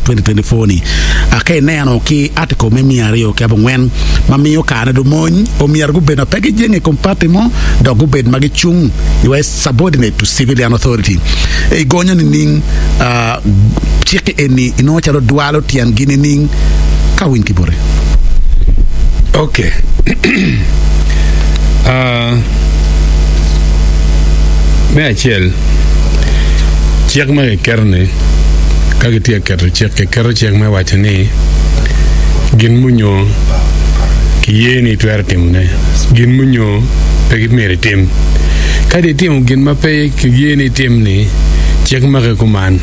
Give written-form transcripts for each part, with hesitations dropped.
2024 ni. Ka ineno ki article me 290 ma miyo kare lumony omyero gubed ma pe gijenge i kom party mo dok gubed ma gicung i subordinate to civilian authority. Igonyo nining cik eni inongo calo dwalo tyengi nining ka winy ki bote? Ok. Me acel, cik ma kiketo-ni, ka kitye ka keto cik, kiketo cik me waco ni gin munyo kiye ni itwero timone, gin munyo pe myero itim. Ka dong itimo gin ma pe kiye ni itim-ni, cik make kuman.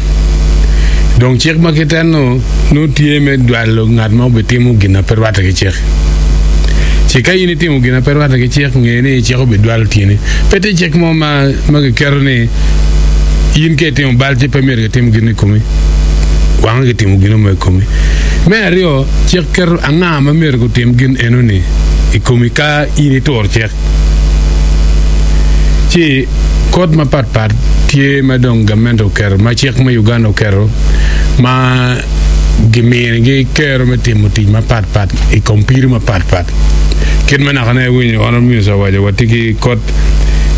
Dong cik ma kite-nu nongo tye me dwalo ngat ma obitimo gin ma pe rwatte ki cik. Ci ka in itimo gin ma pe rwatte ki cik, nge ni cik obidwalo tyeni. Pe tye cik mo ma kiketo ni in ka itimo bal ci pe myero kitim gin i komi. Wanga kitimo gin mo i komi. Me aryo, cik keto anga ma myero gutim gin enoni i komi ka in ituro cik. Ci kot mapat pat tye ma dong gamente oketo, ma cik me Uganda oketo ma giminigi kero me timo tic mapat pat i kom pido mapat pat. Kit ma naka ne iwinyo Honourable Minister owaco watye ki kot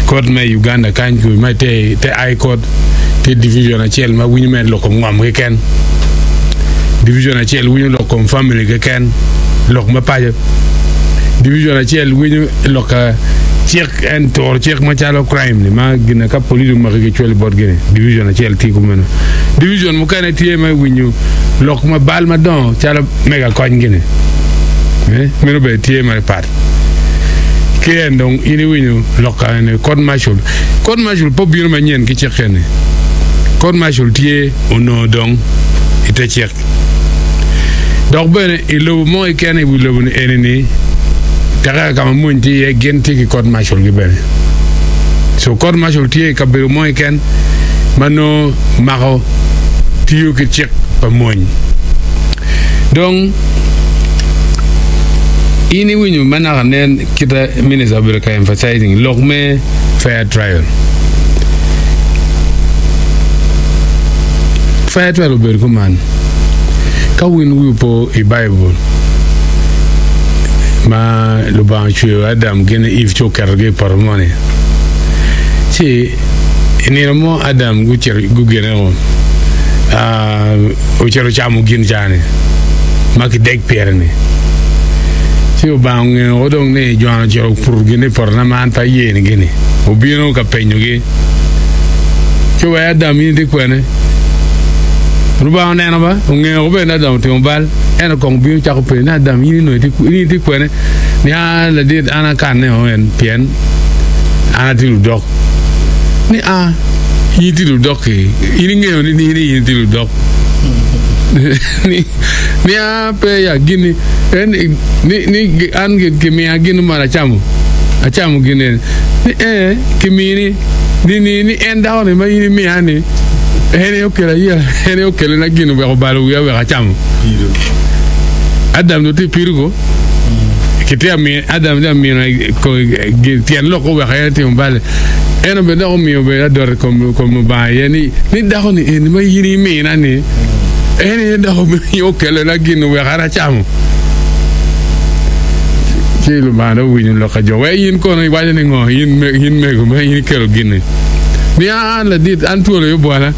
kot me Uganda kany kwi ma ite ite High Court tye division acel ma winyo mere lok kom ngom keken, division acel winyo lok kom family keken, lok ma paco, division acel winyo lok ka cik en turo cik macalo crime ni ma gin ka police omaki gicwalo botgi ni division acel tye kumeno. Division mukene tye me winyo lok ma bal madongo calo mega kony gini meno bene tye mapat ki en dong in iwinyo lok eni court martial court martial pe obino manyen ki cik eni court martial tye onongo dong ite cik dok bene i lobo mo keken i wi lobo ni eni ni teke ka ma mony tye iye gin tye ki court martial gi bene so court martial tye i kabedo mo keken ma nongo mako tiyo ki cik pa mony. Dong in iwinyo ma naka nen kita minister obedo ka emphasizing lok me fair trial. Fair trial obedo kuman ka win wi opo i Bible ma Lubanga ocweyo Adam gin Eve ci oketogi i poto moni ci i nino mo Adam gucito gugineko ocito ocamo gin ca-ni ma kideg pire-ni. Ci Lubanga ongeyo woko dong ni Jon ocito oputo gin i potona ma an pe ayenigi-ni. Obino ka penyogi, ci oweko Adam in itye kwene? Lubanga oneno ba, ongeyo woko bene ni Adam otimo bal, ento kong obino cako penyo ni, Adam, in onongo itye kwene? Ni, Aa, ladit, an akanne-o en pien an atye ludok. Ni, Aa, in itye ludok-ki? In ingeyo ni in itye ludok? Ni, ni, Aa, pe ya, gin-ni, en, ni, ni an kimiya gin man acamo, acamo gin eni. Ni, Ee, kimini. Ni, ni, ni en dako-ni ma in imiya-ni, en aye okelo ayela, en aye okelona gin wek obalo wiya wek acamo. Adam dong tye i pido ko. Kitye ka miyo Adam tye ka mino tyen lok oweko en etimo bal-li. Ento bene dok omiyo bene adot i kom Lubanga iye ni, ni dako-ni eni ma in imina-ni, en aye dako ma okelona gin oweko an acamo. Ci Lubanga dong owinyo lok pa jo. Wek in kono iwaco ni ngo, in mego ma in ikelo gin-ni? Ni an ladit, an twol aye obwola.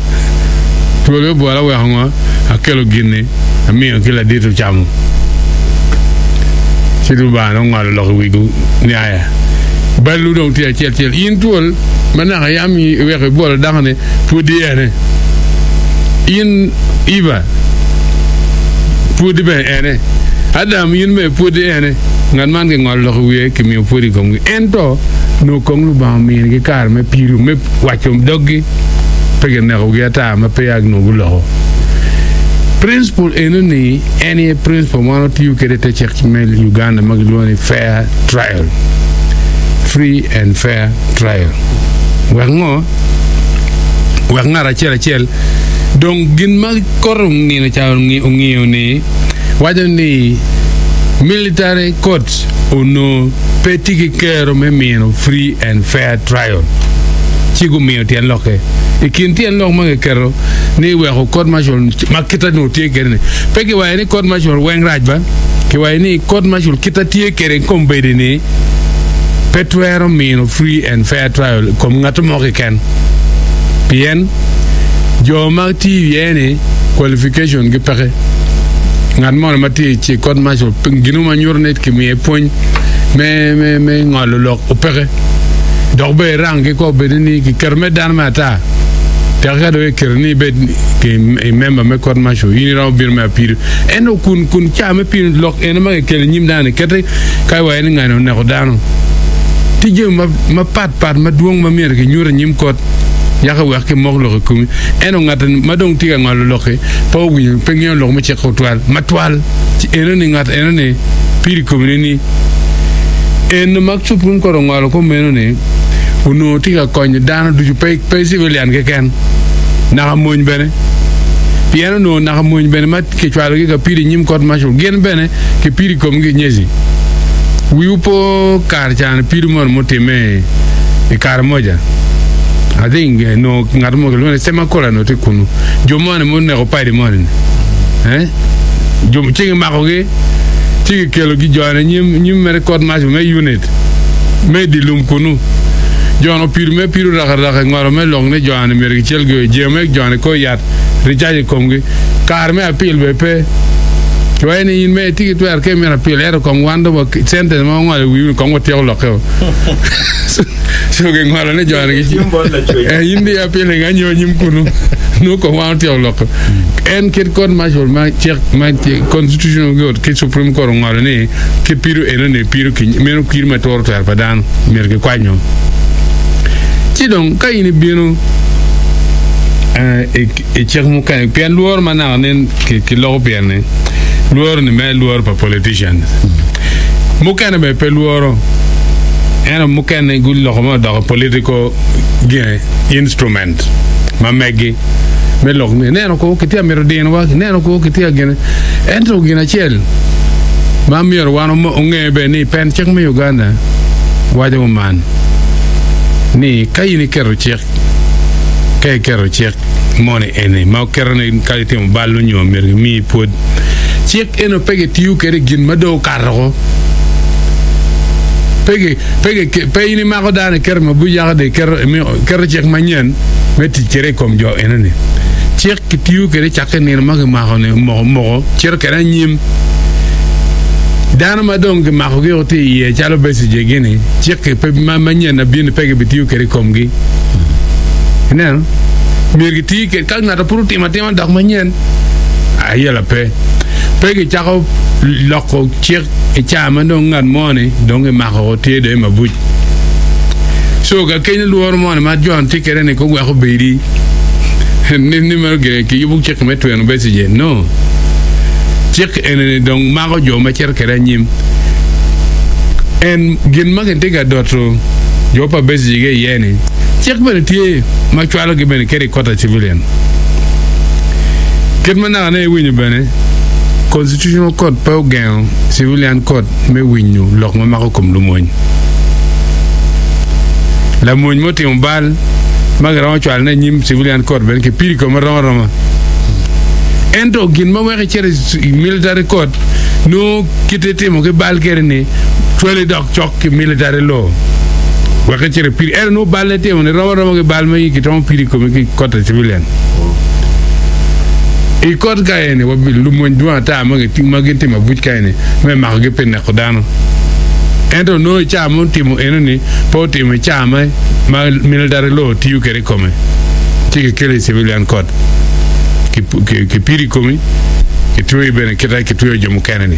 Twol aye obwola oweko ngo? Akelo gin-ni. Amiyo ki ladit ocamo. Ci Lubanga dong ongolo lok i wigi ni, Aya, balwu dong tye acel acel. In twol ma naka yam iweko ibwolo dako-ni, pwodi ene. In Eva, pwodi bene ene. Adam, in bene pwodi ene. Ngat man gingolo lok i wiye, kimiyo pwod i komgi. Ento nongo kong Lubanga ominigi kare me pido, me waco doggi, pe ginekogi ata ma peya nongo guloko. Principle eno ni en aye principle ma wan watiyo kwede i te cik me Uganda ma gilwongo ni fair trial, free and fair trial. Wek ngo? Wek ngat acel acel dong gin ma kot onino ca ongiyo ni waco ni military court onongo pe tye ki kero me mino free and fair trial. Ci gumiyo tyen lokke. I kin tyen lok ma kiketo ni weko court martial ma kite onongo tye kwede-ni, pe kiwaco ni court martial weng rac ba, kiwaco ni court martial kite tye kwede kombeddi-ni pe twero mino free and fair trial i kom ngat mo keken pien jo ma tye iye-ni qualification gi peke. Ngat moni ma tye i court martial gin mo ma nyuto ni kimiye pwony me me ngolo lok opeke. Dok bene irang ki kor bedi ni kiketo me dano me ata. Tek ka dong kiketo ni ibed i member me court martial, in iromo bino me apido. Ento kun kun ca me pido lok ene ma kikelo i nyim dano-ni kete ka iwaco ni ngani oneko dano. Tye jami mapat pat madwong ma myero kinyut i nyim kot yaka wek kimok lok i komi. Ento ngat ma dong tye ka ngolo lok-ki pe owinyo, pe ngeyo lok me cik tutwal matwal. Ci enoni ngat enoni pido i komi ni en ma Supreme Court ongolo kumeno ni onongo tye ka konyo dano ducu pe pe civilian keken naka mony bene pien onongo naka mony bene ma kicwalogi ka pido i nyim court martial gin bene kipido i komgi nyeci. Wiwu po kare ca ni pido moni mutimme i Karamoja I think onongo ngat mo kilwongo ni Semakola onongo tye kunu jo moni muneko padi moni ni eh jo ci gimakogi ci kikelogi jone nyim nyim mere court martial me unit me i dye lum kunnu. Jo-ni opido me pido rakaraka i ngolo me lok ni jo-ni myero gicelgi i jemo me jo-ni kor yat ricac i komgi. Kare me apil bene pe. Kiwaco ni in mere itye ki twero ka imito apil ento kong wan dong wa sentence ma wangolo i wiwu ni kong watyeko lokke-o. So gingolo ni jo-ni eh, in di apil inga nyo nyim kunnu nongo kong wan otyeko lokke. En kit court martial ma cik ma constitutional court ki supreme court ongolo ni Kit pido enoni pido ki meno pido ma turo twero pa dano myero kikwanyo. Ci dong ka in ibino i cik mukene pien lworo ma naka nen kiloko pien ni lworo ni mere lworo pa politicians mukene bene pe lworo ento mukene guloko ma odoko political gine instrument ma megi me lok ni ineno ko kitye ka mito dinowa ineno ko kitye ka gine ento gin acel Ma myero wan onge bene ni pen cik me Uganda waco kuman ni ka in iketo cik ka iketo cik moni eni ma oketo ni ka itimo bal onyo myero gimiyi pwod cik eno pe gitiyo kwede i gin ma dong okato oko pe pe pe in imako dano iketo i mabuc yaka dong iketo iketo cik manyen me tic kwede i kom jo enoni cik kitiyo kwede cakke nino ma kimako ni moko cito kwede anyim. Dano ma dong gimakogi woko tye iye calo Besigye gini, cik-ki pe ma manyen abino pe gibitiyo kwede i komgi. Ineno? Myero giti kwede ka ngat pud otimo atima dok manyen, ayela pe. Pe gicako loko cik i caa ma dong ngat moni dong gimako woko tye dong i mabuc. Co ka kenyo lworo moni ma Jon tye kwede ni kong wek obedi ni ni meno gire kiyubo cik me tweno Besigye. No. Cik enini dong mako jo ma cito kwede anyim. En gin ma gitye ka doto jo pa Besigye iye ni, cik bene tye ma cwalogi bene kede i kot a civilian. Kit ma naka ne iwinyo bene, Constitutional Court pe ogengo civilian court me winyo lok ma mako kom lumony. Lamony ma otimo bal ma giromo cwalone i nyim civilian court bene kipido i kome rom aroma. Ento gin ma weko icito i military court nongo kit itimo ki bal kede ni cwali dok cok ki military law wek icit ipidi. Ento nongo bal ma itimo ni rom aroma ki bal ma in kiromo pido i komi ki kot a civilian. I kot ka eni lumony dwong ata ma gin timo abuc ka eni me makogi pi neko dano. Ento nongo i caa ma otimo enoni pe otimo i caa ma military law tiyo kwede i kome ci kikelo i civilian court. Kipido i komi, kitweyi bene kita kitweyo jo mukene-ni.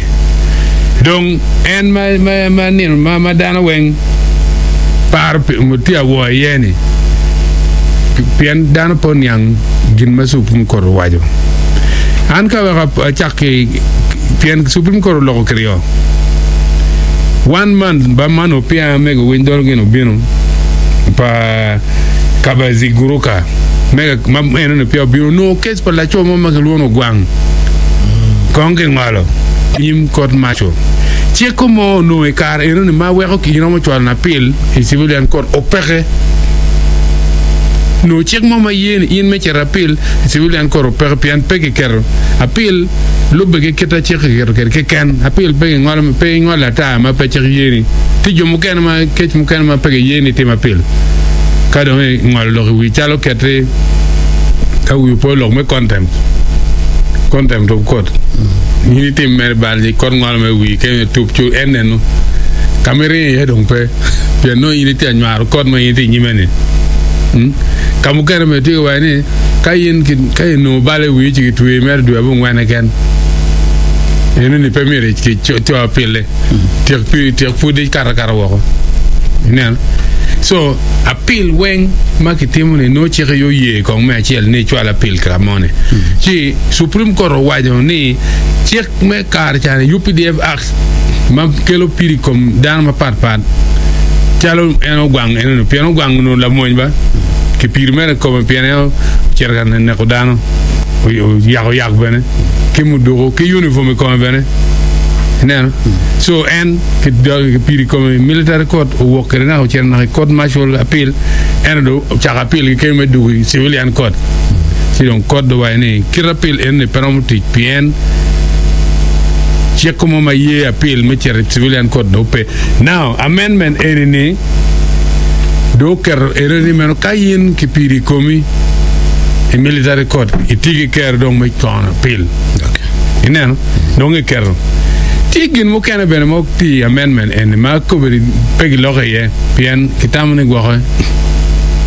Dong en ma nino ma dano weng paro tye awor iye-ni, pien dano pe oniang gin ma Supreme Court owaco. An ka wek acak ki pien Supreme Court oloko kiryo. One month ba man opiya mego winy dolo gin obino pa Kabaziguruka. Mega ma enoni peya obino onongo kec pa laco mo ma kilwongo ni Ogwang kong kingolo nyim kot maco. Cikko mo onongo i kare enoni ma weko kiromo cwalo apil i civilian court opeke. Nongo cik mo ma ye ni in me cito apil i civilian court opeke pien pe kiketo apil lubbe ki kit ma cik kiketo kwede keken. Apil pe kingolo pe ingolo ata ma pe cik yeni. Tye jo mukene ma kec mukene ma pe kiye ni itim apil ka dong ingolo lok i wi calo keti ka wi opo lok me contempt contempt of court in itim mere bal ci kot ngolo mere wi kenyo tup cu en nenu ka ma iringo iye dong pe pien nongo in itye anywaro kot ma in itye inyime ni ka mukene bene tye ka waco ni ka in ka inongo bal i wii ci kitweyi mere dwe abongwen keken enoni pe myero kico apille tyek pi tyek pwod ikato akata woko ineno so apil weng ma kitimo ni nongo cik aye oye kong me acel ni icwal apil ka moni ci Supreme Court owaco ni cik me kare cani UPDF Act ma kelo pido i kom dano mapat pat calo en ogwang enoni pien ogwang onongo lamony ba kipido mere i kome pien en ocito ka neko dano oyako yak bene ki muduku ki uniform i kome bene ineno so en kipido i kome military court owok kwede naka ocito naka i court martial appeal ento dong ocako appeal ki kenyo me dwogo i civilian court ci dong court dong owaco ni kit appeal enoni pe romo tic pien cik mo ma ye appeal me cito i civilian court dong pe. Now amendment eni ni dong oketo eno ni meno ka in kipido i komi i military court itye ki kero dong me cono appeal. Ineno? Dong giketo. Tye gin mukene bene ma tye i amendment eni ma kobedi pe giloko iye pien kitamo ni gwoke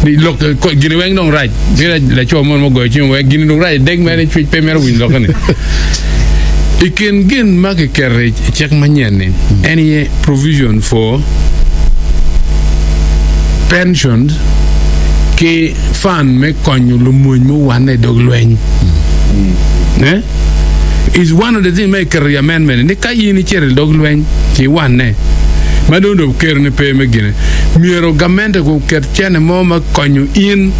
ni lok gini weng dong rac. Tye laco mo ma ogoyo cim wek gini dong rac dek mere cwec pe mito winyo lokke ni. I kin gin ma kiketo i cik manyen ni en aye provision for pensions ki fund me konyo lumony muwanne i dog lweny. Eh? Is one of the thing ma iketo i amendment ni ka in icito i dog lweny ci iwanne ma dong dong keroni pe me gine myero gamente guket cene mo ma konyo in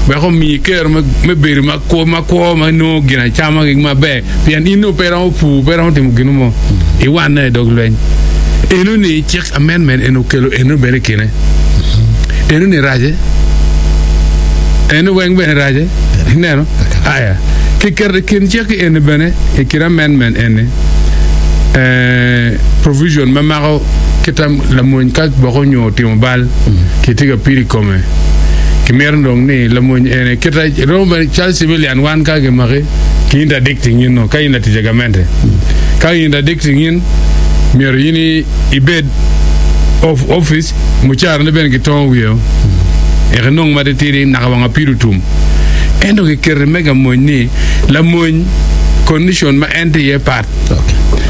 wek omiyi kero me bedo ma kwo ma nongo ginacama maber pien in nongo pe iromo pur pe iromo timo gin mo iwanne i dog lweny. Enoni cik amendment eni okelo eno bene i kine. Enoni race eno weng bene race ineno aya kiketo i kin cik eni bene i kin amendment eni provision ma mako kita lamony ka gwok onyo otimo bal kitye ka pido i kome kimito dong ni lamony eni kita romo bene calo civilian wan ka kimaki ki interdicting in no ka in latic gamente ka interdicting in myero in ibed of office mucara ne bene kitongo wiye o eka inong matitidi naka wang apido otum ento kiketo i mega mony ni lamony condition ma en tye iye pat.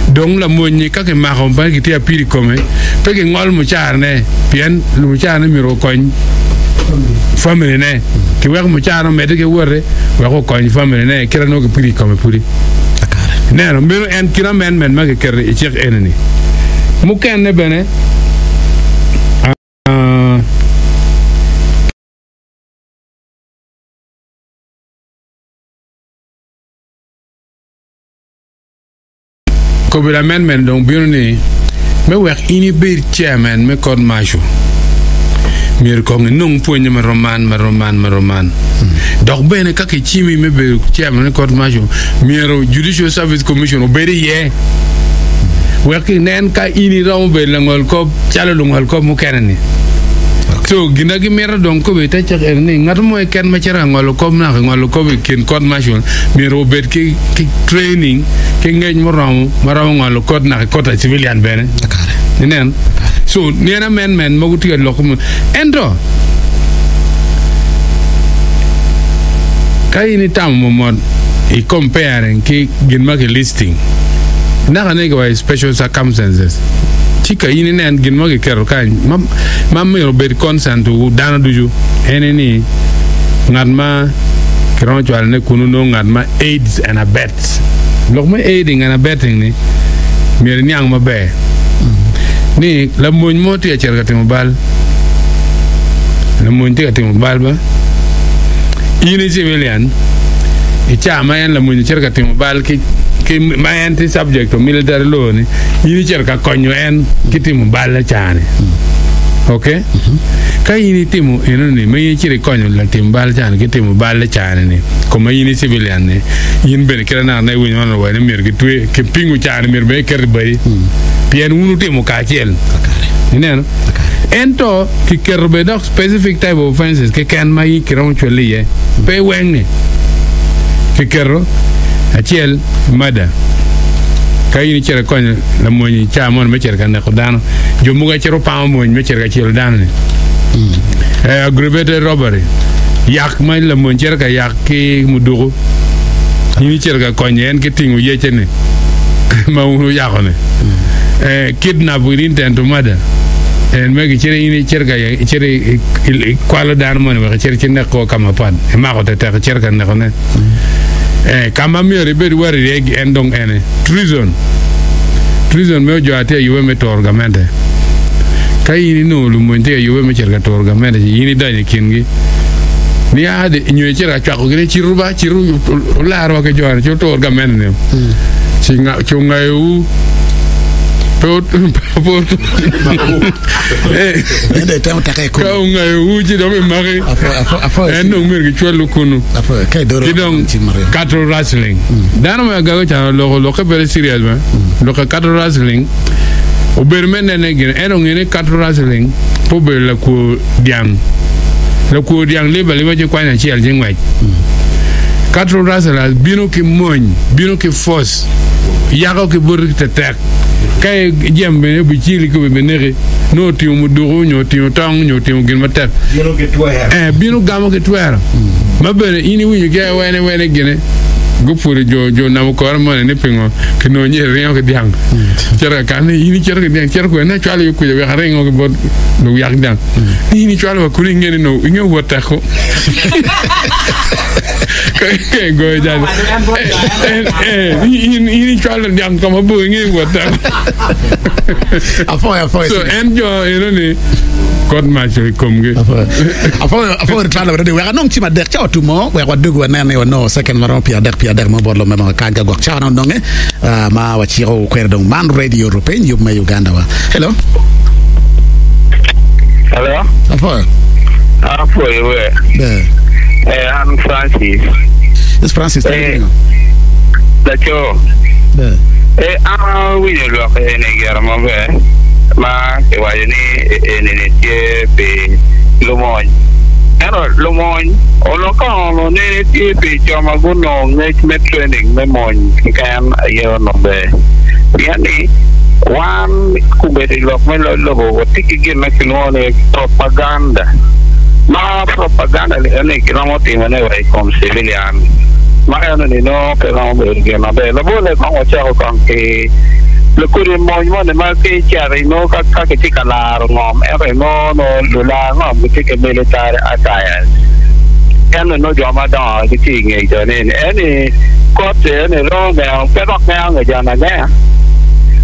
Dong lamony-nyi ka kimako ma kitye apil i kome, pe kingolo mucarane pien mucarane myero okony familine. Kiweko mucarane omedde ki wote wek okony familine kit ma nongo kipilo i kome pudi. Ineno, meno en kit amendment ma kiketo i cik eni-ni. Mukene bene, Kobedo amendment dong bino ni me wek in ibed chairman me court martial myero kong inong pwonye ma rom man ma rom man ma rom man dok bene ka kicimi me bedo chairman me court martial myero Judicial Service Commission obed iye wek kinen ka in iromo bedo langol kop calo lungol kop mukene ni. So gin ma gimito dong kobo i te cik eni ni ngat mo keken ma cito ka ngolo kop naka ngolo kop i kin court martial myero obed ki training ki ngec muromo ma romo ngolo kot naka i kot a civilian bene. Inen? So nyen amendment mogo tye ka lok ento ka in itamo mot i comparing ki gin ma ki listing naka ne ki special circumstances ci ka in inen gin ma kiketo kany ma myero obed concern to dano ducu en aye ni ngat ma kiromo cwalo ne kunu nongo ngat ma aids and abets. Lok me aiding and abetting ni myero iniang maber ni lamony mo tye ka cito ka timo bal, lamony tye ka timo bal ba in i civilian i ca ma en lamony ocito ka timo bal ki ma en tye subject to military law ni in icito ka konyo en ki timo bal ca-ni. Ok? Ka in itimo enoni ma in icito ikonyo latim bal cani ki timo balle cani ni kom ma in i civilian ni in bene kite naka na iwinyo man owaco ni myero kitwe ki pingo cani myero bene iket i badi pien wun wutimo kacel. Ineno? Ento kiketo bene dok specific type of offences keken ma in kiromo cwali iye pe weng ni kiketo acel murder ka in icito ikonyo lamony i caa moni me cito ka neko dano jo mogo aye cito pango mony me cito ka celo dano ni aggravated robbery yak ma lamony cito ka yak ki muduku in icito ka konyo en ki tingo yecce ni ma wun wuyako ni kidnap with intent to murder en me gicito in icito ka icito ikwalo dano moni wek icit ineko ka mapat imako tetek icito ka nekone ka ma myero ibed worried iye en dong ene treason treason me ojo atye ka yube me turo gamente ka in inongo lumony tye ka yube me cito ka turo gamente ci in idonyo i kingi nia nyo icito ka cwako gi ni citu ba citu olarwa ki joni ci otur gamente ni ci ongayowu pe Ka ongayowu ci dong imaki, en dong myero gicwalwu kunnu. Ki dong cattle rustling. Dano me agago ca oloko lokke very serious ma. Lok cattle rustling obedo me nene gine. Ento nge ni cattle rustling pe obedo lakwo dyang. Lakwo dyang libo aliba ci kwanyo acel ci ngwec. Cattle rustlers bino ki mony, bino ki force, yako ki boti tetek. Ka ijemo bene obicili ki obineki, nongo otingo muduku nyo otingo tong nyo otingo gin matek. Bino ki twero. Eh, bino gamo ki twero. Ma bene in iwinyo ki awene wene gine gupwodo jo jo namo kore moni ni pingo kinongo nyo iringo ki dyang. Cito ka kan ni in icito ki dyang cito kwede ni acwalo yo kuca wek aringo ki bot luyak dyang. Ni in icwalo wa kunu inge ni nongo inge wot teko. Goyo jal. In icwalo dyang ka mabor inge wot teko. Apoyo, apoyo. So en jo eno ni kot mac i komgi. Apoyo, apoyo, apoyo twal already. Wek anong cim adek cawa tumo, wek wadug wanen ni wanongo second maromo pyer adek pyer adek mo bot lomema wa kany ka gwok cawa na ononge ah, ma waciko kwede dong man radio rupiny yub me Uganda wa. Hello. Hello. Apoyo. Apwoyo we. Ber. Eh, an Francis. Yes, Francis, tell Eh, me. laco. Ber. Eh, an awinyo lok eni gire maber ma kiwaco ni eni ni tye pi lumony. Ento lumony onongo ka onongo nene tye pi jo ma gunongo ngec me training me mony keken aye onongo ber. Pien ni wan kobedo i lok me loc lobo watye ki gin ma kilwongo ni propaganda. Ma propaganda ni eni kiromo timone wa i kom civilian ma enoni nongo pe romo bedo gin maber. Labolle kong wacako kong ki lukodi mony moni ma ki icito inongo ka kitye ka laro ngom ento inongo nongo lular ngom gitye ki military attires ento nongo jo madongo gitye i nge jo ni eni kot eni romo gengo pe dok gengo nge jo agenga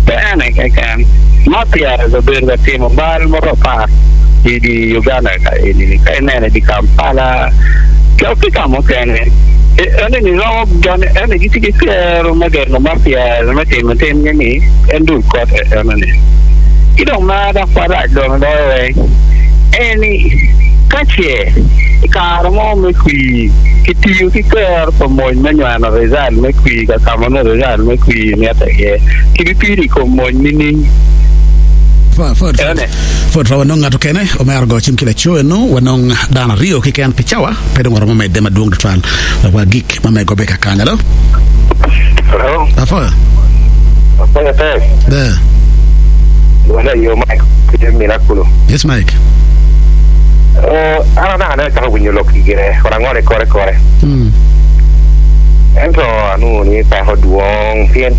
pe ene keken ma pyere obedo ka timo bal mapapat i dye Uganda ka eni ka ineno i dye Kampala dok ki ka mukene eni ni romo joni eni gitye ki kero me gengo mafia me timo timgi ni en dul kot enoni ki dong ma dok marac dong loyo weng en ni ka ce i kare mo me kwir kitiyo ki kero pa mony me nyweno rizal me kwir ka ka ma nongo rizal me kwir mitte iye kibipido i kom mony nining? Ene. Pwod pe wanong ngat okene omero go cim ki laco eno, wanong dano aryo keken pi cawa, pe dong waromo medde madwong tutwal wek wagik ma mego be kakany. Alo? Hello. Apoyo. Apoyo tek. Ber. Lwonga aye Mike ki mina kulu. Yes Mike. Uh, an anaka ne acako winyo lok ki gire, kono angole kore kore. Mm. Ento anongo ni peko dwong pien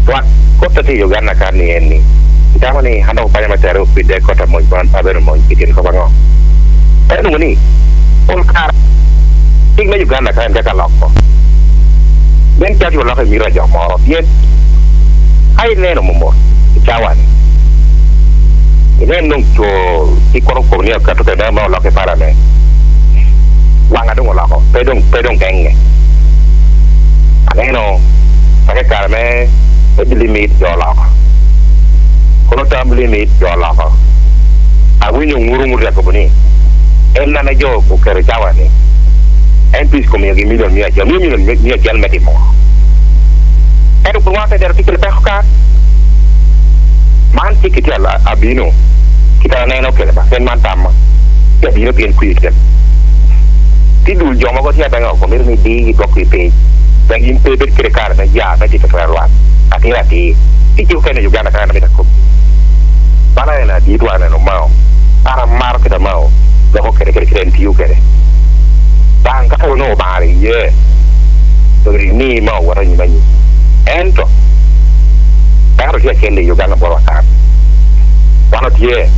twak kot tye i Uganda kan ni en ni itamo ni an dok opanya me tere okwidde kot amony kono an pe abedo mony pi tyen kop ango? En onongo ni pol kare cik me Uganda ka en tye ka loko nen calo tye ka loko i miti pa jo moro pien ka ineno mot i cawa ni inen dong co cik kono okobo ni oketo kwede dano ma oloko i parliament wanga dong oloko pe dong pe dong genge aneno cake i kare me age limit jo oloko kono term limit jo oloko. Awinyo nguru nguru Yakobo ni, En ame jo oketo i cawa-ni, MPs gumiyogi milion miya acel, omiyo milion 100 me timo ngo? Ento kun wan te dero tye kede peko kar. Man ci kitye abino kita aneno kede ba, pien man tamma, ci abino pien kwir kede. Ti dul jo mogo tye abenge oko mito ni idii gidwok ki piny wek in pe ibed kede kare me ya me tito twero lwak atir atir. Ci cik okene i Uganda kany amito akobbi. Man aye na adit wa aneno Mao. An amaro kit a Mao loko kede kede kit en tiyo kede. Bang ka onongo omaro iye dong ni Mao woto anyim anyim. Ento dano tye acel i Uganda bot wa kany. Wan otye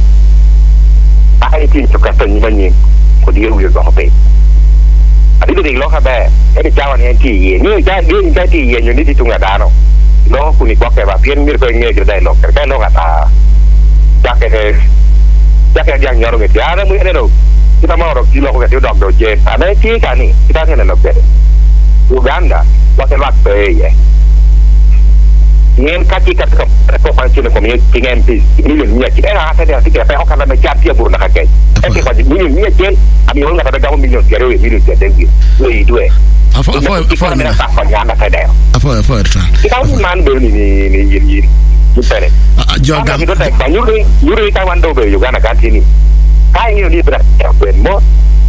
paka itye okato anyim anyim odiro wiye odwoko piny. Adit odik lok aber ento i cawa ni en tye iye ni ni ka itye iye nyo ni tye tung adano loko kun igwokke ba pien myero kong inge kit ma ilok kwede ka iloko ata cakke cakke dyang nyono nge tye an aneno kit ma odok ci loko kwede odok dong cen ane tye kani kit atye neno kwede Uganda wa ki lwak pe iye pien ka ci ka kok man cene kom iye cing MP million 100 ento an atye ka peko kata me cat tye abuto naka kec ento i waco million 100 amiyo ngat ma gamo million 20 wiye million 30 wiye dwe i dwe Apwoyo apwoyo twal. Man bedo ni ni in in in pene. Jo gam. Nyuto ni ka wan dong obedo i Uganda kan tye ni ka ingeyo ni ibedo atera kwen mo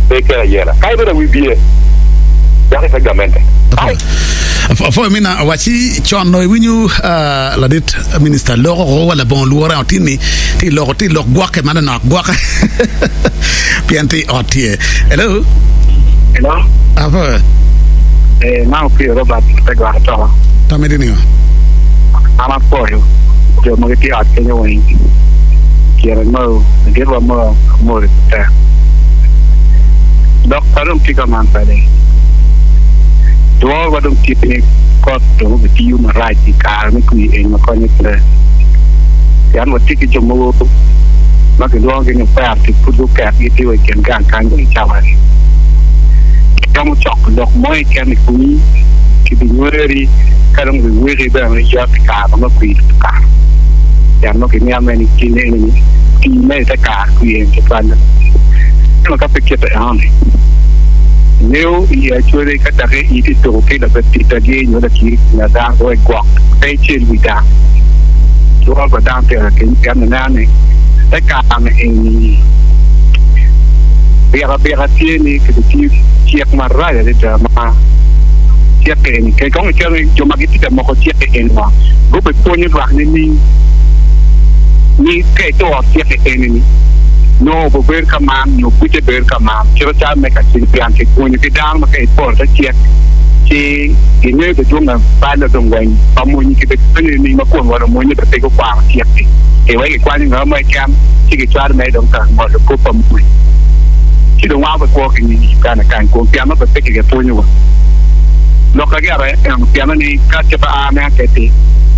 pe ikel ayela ka ibedo awi biye dok i te gamente. Apwoyo mina wacci con nongo iwinyo ladit minista loko ko wa labongo lworo en otini ti loko ti lok gwokke manonok gwokke pien ti ot tye. Hello. Hello. Apwoyo. Eh, man Opio Robert te gwaro toko. Tamedi ningo? An apwoyo jo ma gitye i ot kenyo weng. Kine mogo, ladit wa mo amoti matek. Lok pa dong tye ka man kwede. Dwor wa dong tye ni kot dong obitiyo marac i kare me kwir eni ma konye pe. Pien watye ki jo mogo ma kilwongogi ni operti pud guket gitye wa i kin gang kany wa i cawa-ni. Giromo coko lok mo keken i komi, kibinyweri ka dong biweki bene iyot i kare ma kwir okato. Pien nongo kimiyo me ni gin eni tii mere i te kare kwir eni tutwalle. Ento ka pe kite enoni, ingeyo i acwali ka dok itye tuko ki labatitagi nyo lakiri nyo dano wek igwok pe icel wi dano. Lworo pa dano pire keny pien ineno ni te kare eni byek abyeka tye ni kibitiyo ki cik marac adada ma cik eni kadi kong icalo ni jo ma gitye ka moko cik eni wa gubipwonyo lwak nining ni ka ituro cik eni ni nongo obedo ka man nyo buce bedo ka man cito calo me kacel pien kipwonyo ki dano ma ka iporo te cik ci gingeyo be dwong bal dong weng pa mony kibipwonyo nining ma kun wa lumonye bene pe gukwano cik-ki wek gikwanyo ngat mo keken ci gicwalo mere dong ka ngolo kop pa mony ci dong wan wakwo ki nying i Uganda kany kun pien ma pe kipwonyowa lok ka gire eno pienno ni ka ce pe aa me aketi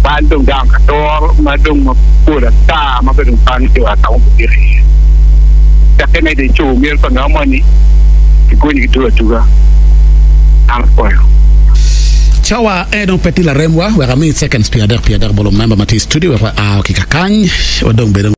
bal dong dano ka toro ma dong mapol ata ma pe dong kwanyo ci wa ka ma gugik iye tekke medo icobo myel pa ngat moni kigonyi ki dul aduga an apwoyo. Cawa en dong pe tye laremwa, wek ami seconds 30 30 bolo member ma tye i studio wek wa aa ki kakany wadong bedo.